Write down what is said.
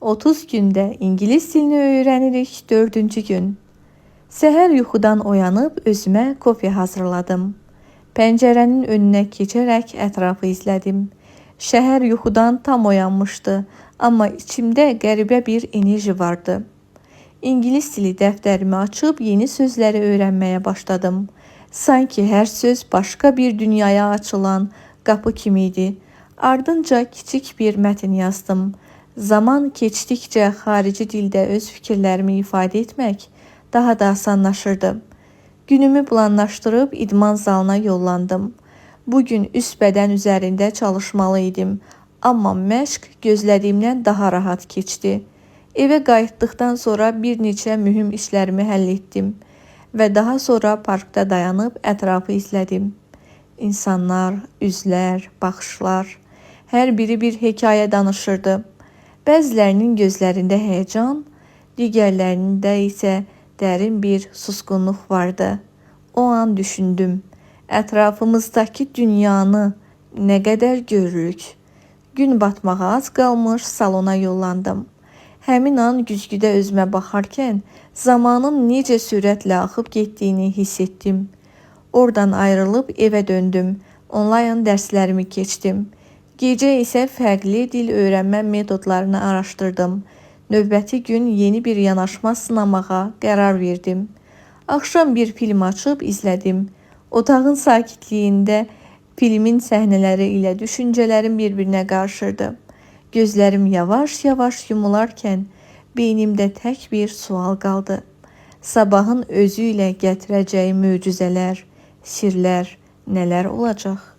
30 gündə ingilis dilini öyrənirik 4-cü gün. Səhər yuxudan oyanıb özümə kofe hazırladım. Pəncərənin önünə keçərək ətrafı izlədim. Şəhər yuxudan tam oyanmışdı, amma içimdə qəribə bir enerji vardı. İngilis dili dəftərimi açıb yeni sözləri öyrənməyə başladım. Sanki hər söz başqa bir dünyaya açılan qapı kimi idi. Ardınca kiçik bir mətn yazdım. Zaman keçdikcə xarici dildə öz fikirlərimi ifadə etmək daha da asanlaşırdı. Günümü planlaşdırıb idman zalına yollandım. Bu gün üst bədən üzərində çalışmalı idim, amma məşq gözlədiyimdən daha rahat keçdi. Evə qayıtdıqdan sonra bir neçə mühüm işlərimi həll etdim və daha sonra parkda dayanıb ətrafı izlədim. İnsanlar, üzlər, baxışlar, hər biri bir hekayə danışırdı. Bəzilərinin gözlərində həyəcan, digərlərində isə dərin bir susqunluq vardı. O an düşündüm, ətrafımızdakı dünyanı nə qədər görürük. Gün batmağa az qalmış salona yollandım. Həmin an güzgüdə özümə baxarkən zamanın necə sürətlə axıb getdiyini hiss etdim. Oradan ayrılıb evə döndüm. Onlayn dərslərimi keçdim. Gecə isə fərqli dil öyrənmə metodlarını araşdırdım. Növbəti gün yeni bir yanaşma sınamağa qərar verdim. Axşam bir film açıb izlədim. Otağın sakitliyində filmin səhnələri ilə düşüncələrim bir-birinə qarışırdı. Gözlərim yavaş-yavaş yumularkən beynimdə tək bir sual qaldı. Sabahın özü ilə gətirəcəyi möcüzələr, sirlər nələr olacaq?